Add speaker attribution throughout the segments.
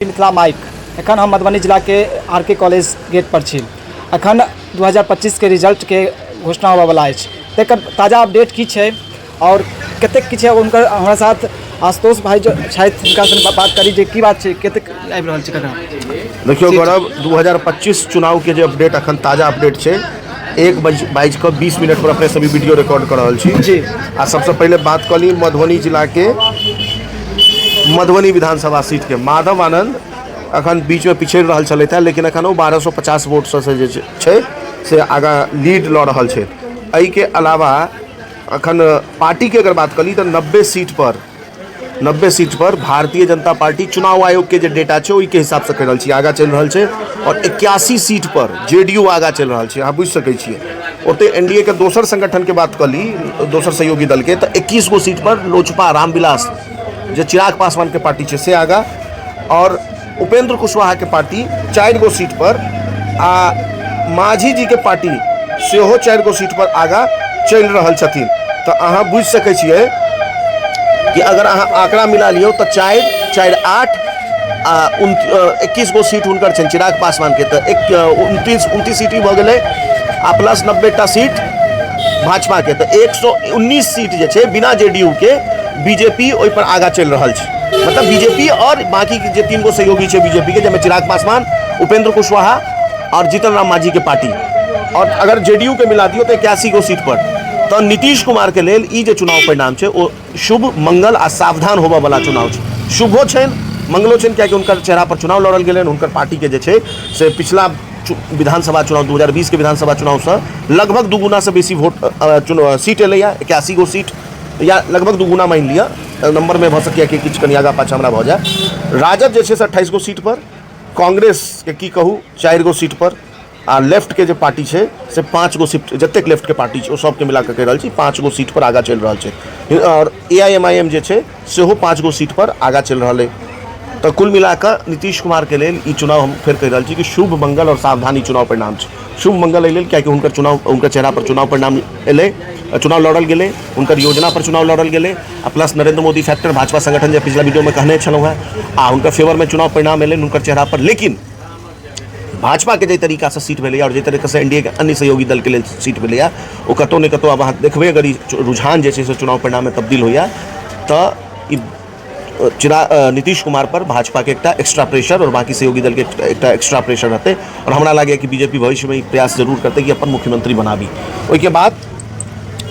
Speaker 1: Mithila mic. एखन हम मधुबनी जिलाके आर के कॉलेज गेट पर छी। एखन 2025 के रिजल्टके घोषणा होबयवला अछि, तकर ताजा अपडेट की छै आओर कतेक की छै, हुनकर हमरा साथ आशुतोष भाई जो छथि, हुनकासँ बात करी जे की बात छै, कतेक आबि रहल छै ककरा।
Speaker 2: देखियौ गौरव, 2025 चुनावके जे अपडेट अखन ताजा अपडेट छै, एक बज बाजि कऽ 20 मिनट पर अपने सभी वीडियो रिकॉर्ड कऽ रहल छी। आ सबसँ पहिले बात कऽ ली मधुबनी जिलाके मधुबनी विधानसभा सीटके। माधव आनंद अखन बीचमे पिछड़ि रहल छलथि हेँ, लेकिन अखन ओ 1250 वोटसँ से जे छै से आगाँ लीड लऽ रहल छै। एहिके अलावा अखन पार्टीके अगर बात करी तऽ 90 सीट पर, 90 सीट पर भारतीय जनता पार्टी, चुनाव आयोगके जे डेटा छै ओहिके हिसाबसँ कहि रहल छी, आगाँ चलि रहल छै आओर 81 सीट पर जेडीयू आगाँ चलि रहल छै। अहाँ बुझि सकै छियै। ओतहि एनडीए के दोसर संगठनके बात कऽ ली, दोसर सहयोगी दलके, तऽ 21 गो सीट पर लोजपा रामविलास, जे चिराग पासवानके पार्टी छै, से आगाँ आओर उपेंद्र कुशवाहाके पार्टी 4 गो सीट पर आ माझी जीके पार्टी सेहो 4 गो सीट पर आगाँ चलि रहल छथिन। तऽ अहाँ बुझि सकै छियै कि अगर अहाँ आंकड़ा मिला लियौ तऽ 4, 4, 8 आ 21 गो सीट हुनकर छनि चिराग पासवानके, तऽ एक 29, 29 सीट ई भऽ गेलै आ प्लस 90 टा सीट भाजपाके, तऽ 119 सीट जे छै बिना जेडीयू के बीजेपी ओहिपर आगाँ चलि रहल छै। मतलब बीजेपी आओर बाकी जे तीन गो सहयोगी छै बीजेपी के, जाहिमे चिराग पासवान, उपेंद्र कुशवाहा आओर जीतन राम मांझी के पार्टी आओर अगर जेडीयू के मिला दियौ तऽ 81 गो सीट पर। तऽ नीतीश कुमार के लेल ई जे चुनाव परिणाम छै ओ शुभ, मंगल आ सावधान होबऽ वाला चुनाव छै। शुभो छनि, मंगलो छनि, कियाकि हुनकर चेहरा पर चुनाव लड़ल गेलनि। हुनकर पार्टी के जे छै से पिछला विधानसभा चुनाव, 2020 के विधानसभा चुनावसँ लगभग 2 गुना से बेसी वोट सीट एलैए, 81 गो सीट या लगभग 2 गुना मानि लिअ। नंबरमे भऽ सकैए कि किछु कनि आगाँ पाछाँ हमरा भऽ जाय। राजद जे छै से 28 गो सीट पर, कांग्रेसके की कहू, 4 गो सीट पर आ लेफ्टके जे पार्टी छै से 5 गो सीट, जतेक लेफ्टके पार्टी छै ओ सबके मिला कऽ कहि रहल छी, 5 गो सीट पर आगाँ चलि रहल छै आओर एआईएमआईएम जे छै सेहो 5 गो सीट पर आगाँ चलि रहल अइ। तऽ कुल मिला कऽ नीतीश कुमारके लेल ई चुनाव, हम फेर कहि रहल छी कि शुभ, मंगल आओर सावधानी चुनाव परिणाम छै। शुभ मंगल एहि लेल कियाकि हुनकर चुनाव, हुनकर चेहरा पर चुनाव परिणाम एलै, चुनाव लड़ल गेलै, हुनकर योजना पर चुनाव लड़ल गेलै आ प्लस नरेंद्र मोदी फैक्टर, भाजपा संगठन, जे पिछला वीडियोमे कहने छलहुँ हेँ, आ हुनकर फेवरमे चुनाव परिणाम एलै हुनकर चेहरा पर। लेकिन भाजपाके जाहि तरीकासँ सीट भेलैए आओर जाहि तरीकासँ एनडीए के अन्य सहयोगी दलके लेल सीट भेलैए, ओ कतहु ने कतहु आब अहाँ देखबै, अगर ई रुझान जे छै से चुनाव परिणाममे तब्दील होइए तऽ ई नीतीश कुमार पर भाजपाके एकटा एक्स्ट्रा प्रेशर आओर बाकी सहयोगी दलके एकटा एक्स्ट्रा प्रेशर रहतै आओर हमरा लागैए कि बीजेपी भविष्यमे ई प्रयास जरूर करतै कि अपन मुख्यमंत्री बनाबी। ओहिके बाद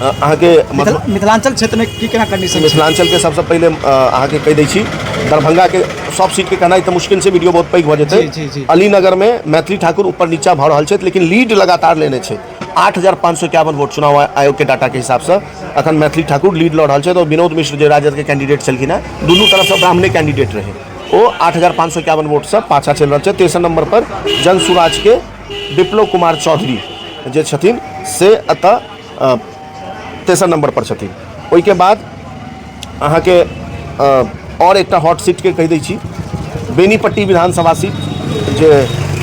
Speaker 2: अहाँके
Speaker 1: मिथिलांचल क्षेत्रमे की केना कंडीशन?
Speaker 2: मिथिलांचलके सबसँ पहिले अहाँके कहि दै छी, दरभंगाके सब सीटके कहनाइ तऽ मुश्किल छै, वीडियो बहुत पैघ भऽ जेतै।
Speaker 1: जी, जी, जी।
Speaker 2: अलीनगरमे मैथिली ठाकुर ऊपर नीचा भऽ रहल छथि, लेकिन लीड लगातार लेने छै। 8551 वोट, चुनाव आयोगके डाटाके हिसाबसँ अखन मैथिली ठाकुर लीड लऽ रहल छथि आओर विनोद मिश्र जे राजदके कैंडिडेट छलखिन हेँ, दुनू तरफसँ ब्राह्मणे कैंडिडेट रहै, ओ 8551 वोटसँ पाछाँ चलि रहल छै। तेसर नंबर पर जन सुराजके विप्लव कुमार चौधरी जे छथिन से एतऽ तेसर नंबर पर छथिन। ओहिके बाद अहाँके आओर एकटा हॉट सीटके कहि दै छी, बेनीपट्टी विधानसभा सीट जे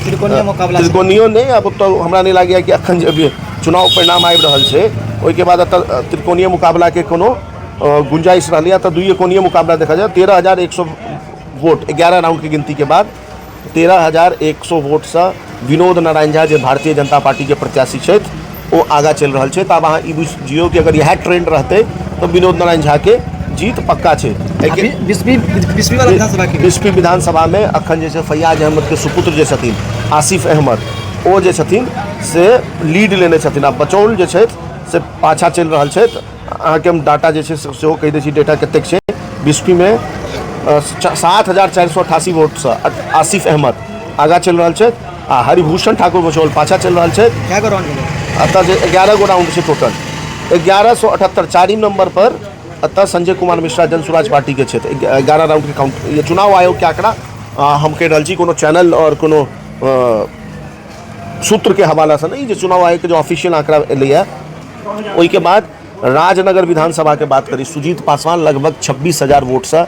Speaker 1: त्रिकोणीय मुकाबला छै।
Speaker 2: त्रिकोणीय नहि, आब तऽ हमरा नहि लागैए कि अखन जे अभी चुनाव परिणाम आबि रहल छै ओहिके बाद एतऽ त्रिकोणीय मुकाबलाके कोनो गुंजाइश रहलैए। तऽ दुइए कोणीय मुकाबला देखल जाय, 13,100 वोट, 11 राउंडके गिनतीके बाद 13,100 वोटसँ विनोद नारायण झा, जे भारतीय जनता पार्टीके प्रत्याशी छथि, ओ आगाँ चलि रहल छथि। आब अहाँ ई बुझि जियौ कि अगर इएह ट्रेंड रहतै तऽ विनोद नारायण झाके जीत पक्का छै।
Speaker 1: बिस्फी, बिस्फी वाला विधानसभा के?
Speaker 2: बिस्फी विधानसभामे अखन जे छै फैयाज अहमदके सुपुत्र जे छथिन आसिफ अहमद, ओ जे छथिन से लीड लेने छथिन आ बचौल जे छथि से पाछाँ चलि रहल छथि। अहाँके हम डाटा जे छै सेहो कहि दै छी, डेटा कतेक छै। बिस्फीमे 7488 वोटसँ आसिफ अहमद आगाँ चलि रहल छथि आ हरिभूषण ठाकुर बचौल पाछाँ चलि रहल छथि।
Speaker 1: कए गो राउंड भेलै?
Speaker 2: एतऽ जे 11 गो राउंड छै, टोटल 1178। चारिम नंबर पर एतऽ संजय कुमार मिश्रा जन सुराज पार्टीके छथि। 11 राउंडके काउंट, ये चुनाव आयोगके आंकड़ा हम कहि रहल छी, कोनो चैनल आओर कोनो सूत्रके हवालासँ नहि, जे चुनाव आयोगके जे ऑफिशियल आंकड़ा एलैए। ओहिके बाद राजनगर विधानसभाके बात करी, सुजीत पासवान लगभग 26,000 वोटसँ,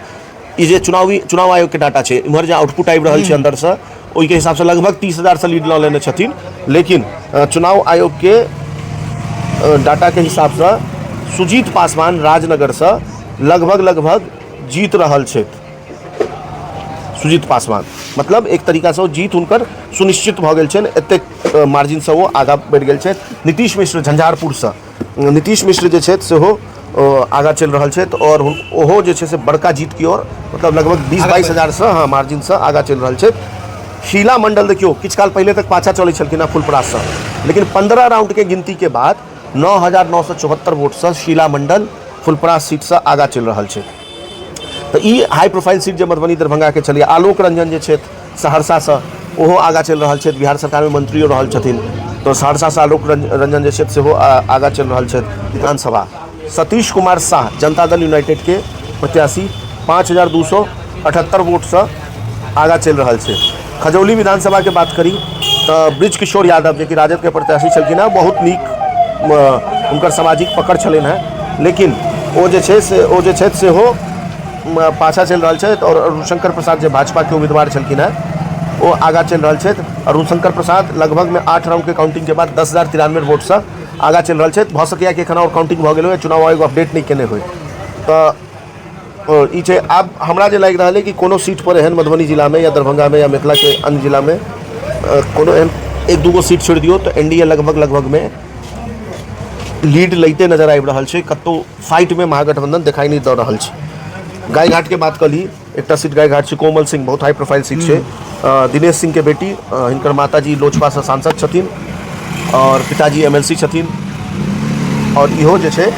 Speaker 2: ई जे चुनाव आयोगके डाटा छै, इम्हर जे आउटपुट आबि रहल छै अन्दरसँ, ओहिके हिसाबसँ लगभग 30,000सँ लीड लऽ लेने छथिन, लेकिन चुनाव आयोगके डाटाके हिसाबसँ सुजीत पासवान राजनगरसँ लगभग लगभग जीत रहल छथि। सुजीत पासवान मतलब एक तरीकासँ ओ जीत हुनकर सुनिश्चित भऽ गेल छनि, एतेक मार्जिनसँ ओ आगाँ बढ़ि गेल छथि। नीतीश मिश्र झंझारपुरसँ, नीतीश मिश्र जे छथि सेहो आगाँ चलि रहल छथि आओर ओहो जे छै से बड़का जीत की ओर, मतलब लगभग 20-22 हजारसँ, हँ, मार्जिनसँ आगाँ चलि रहल छथि। शीला मंडल देखियौ किछु काल पहिले तक पाछाँ चलै छलखिन हेँ फुलपराससँ, लेकिन 15 राउंडके गिनतीके बाद 9,974 वोटसँ शीला मंडल फुलपरास सीटसँ आगाँ चलि रहल छथि। तऽ ई हाई प्रोफाइल सीट जे मधुबनी दरभंगाके छलैए। आलोक रंजन जे छथि सहरसासँ, ओहो आगाँ चलि रहल छथि, बिहार सरकारमे मंत्रियो रहल छथिन, तऽ सहरसासँ आलोक रंजन जे छथि सेहो आगाँ चलि रहल छथि। विधानसभा सतीश कुमार साह जनता दल यूनाइटेडके प्रत्याशी 5,278 वोटसँ आगाँ चलि रहल छै। खजौली विधानसभाके बात करी तऽ ब्रिज किशोर यादव जेकि राजदके प्रत्याशी छलखिन हेँ, बहुत नीक हुनकर सामाजिक पकड़ छलनि हेँ, लेकिन ओ जे छै से ओ जे छथि सेहो पाछाँ चलि रहल छथि। आओर अरुण शंकर प्रसाद जे भाजपाके उम्मीदवार छलखिन हेँ ओ आगाँ चलि रहल छथि। अरुण शंकर प्रसाद लगभगमे 8 राउंडके काउंटिंगके बाद 10,093 वोटसँ आगाँ चलि रहल छथि। भऽ सकैए कि एखन आओर काउंटिंग भऽ गेल होइ, चुनाव आयोग अपडेट नहि केने होइ। तऽ ई छै। आब हमरा जे लागि रहल अइ कि कोनो सीटपर एहन मधुबनी जिलामे या दरभंगामे या मिथिलाके अन्य जिलामे कोनो एहन एक दूगो सीट छोड़ि दियौ तऽ एन डी ए लगभगमे लीड लैते नजर आबि रहल छै। कतहु फाइटमे महागठबंधन देखाइ नहि दऽ रहल छै। गायघाटके बात कऽ ली, एकटा सीट गायघाट छै, कोमल सिंह, बहुत हाई प्रोफाइल सीट छै। दिनेश सिंहके बेटी, हिनकर माताजी लोजपासँ सांसद छथिन आओर पिताजी एम एल सी छथिन, आओर इहो जे छै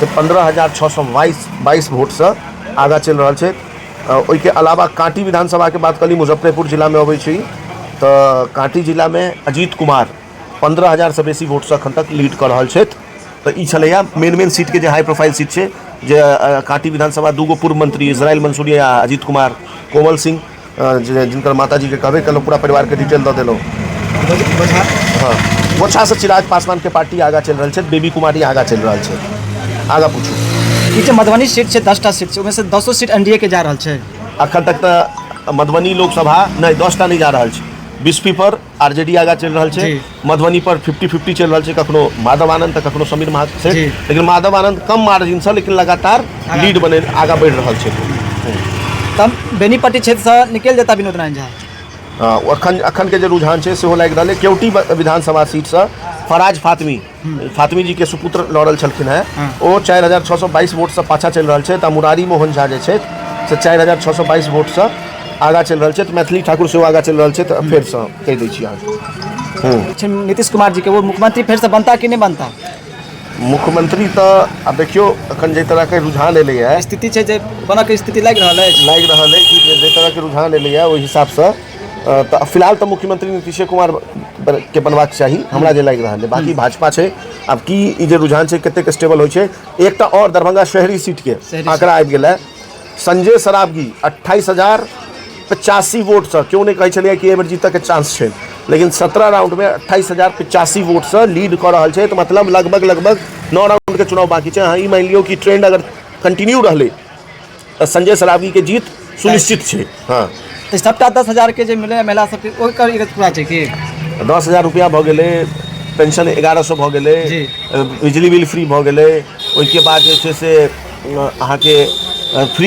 Speaker 2: से 15,622 वोटसँ आगाँ चलि रहल छै। ओहिके अलावा काँटी विधानसभाके बात कऽ ली, मुजफ्फरेपुर जिलामे अबै छै, तऽ काँटी जिलामे अजीत कुमार 15,000सँ बेसी वोटसँ एखन तक लीड कऽ रहल छथि। तऽ ई छलैए मेन मेन सीटके जे हाई प्रोफाइल सीट छै, जे काँटी विधानसभा दूगो पूर्व मंत्री इजराइल मंसूरी आ अजीत कुमार, कोमल सिंह जे जिनकर माताजीके कहबे केलहुँ, पूरा परिवारके डिटेल दऽ देलहुँ। हँ, गोछासँ चिराग पासवानके पार्टी आगाँ चलि रहल छै, बेबी कुमारी आगाँ चलि रहल छै। आगाँ पूछू।
Speaker 1: ई जे मधुबनी सीट छै, 10टा सीट छै, ओहिमे से 10 सीट एनडीए के जा रहल छै।
Speaker 2: अखन तक तऽ मधुबनी लोकसभा नहि, 10टा नहि जा रहल छै। बिस्फी पर आरजेडी आगाँ चलि रहल छै, मधुबनी पर 50-50 चलि रहल छै, कखनो माधव आनंद तऽ कखनो समीर महासेठ, लेकिन माधव आनंद कम मार्जिनसँ लेकिन लगातार लीड बने आगाँ बढ़ि रहल छै।
Speaker 1: तब बेनीपट्टी क्षेत्रसँ निकलि जेता विनोद नारायण झा?
Speaker 2: अखन अखनके जे रुझान छै सेहो लागि रहल है। केवटी विधानसभा सीटसँ फराज फातमी, फातमी जीके सुपुत्र लड़ल छलखिन हेँ, ओ 4,622 वोटसँ पाछाँ चलि रहल छथि, आ मुरारी मोहन झा जे छथि से 4,622 वोटसँ आगाँ चलि रहल छथि। मैथिली ठाकुर सेहो आगाँ चलि रहल छथि। फेरसँ कहि दै छी अहाँके।
Speaker 1: नीतीश कुमार जीके वो मुख्यमंत्री फेरसँ बनता कि नहि बनता?
Speaker 2: मुख्यमंत्री तऽ आब देखियौ, एखन जाहि तरहके रुझान एलैए,
Speaker 1: स्थिति छै जे बनऽके स्थिति लागि रहल अछि,
Speaker 2: लागि रहल अछि कि जाहि तरहके रुझान एलैए ओहि हिसाबसँ तऽ फिलहाल तऽ मुख्यमंत्री नीतीशे कुमार के बनबाक चाही, हमरा जे लागि रहल है। बाकी भाजपा छै, आब की ई जे रुझान छै कतेक स्टेबल होइ छै। एकटा आओर दरभंगा शहरी सीटके आंकड़ा आबि गेल है। संजय सरावगी 28,085 वोटसँ, केओ नहि कहै छलैए कि एहि बेर जीतऽके चांस छै, लेकिन 17 राउंडमे 28,085 वोटसँ लीड कऽ रहल छै। तऽ मतलब लगभग लगभग 9 राउंडके चुनाव बाकी छै। अहाँ ई मानि लियौ कि ट्रेंड अगर कंटिन्यू रहलै तऽ संजय सरावगीके जीत सुनिश्चित छै। हँ,
Speaker 1: तऽ सबटा 10,000के जे मिलै महिला सबके, ओकर ई पूरा छै कि
Speaker 2: 10,000 रुपैआ भऽ गेलै, पेंशन 1,100 भऽ गेलै, बिजली बिल फ्री भऽ गेलै, ओहिके बाद जे छै से अहाँके फ्री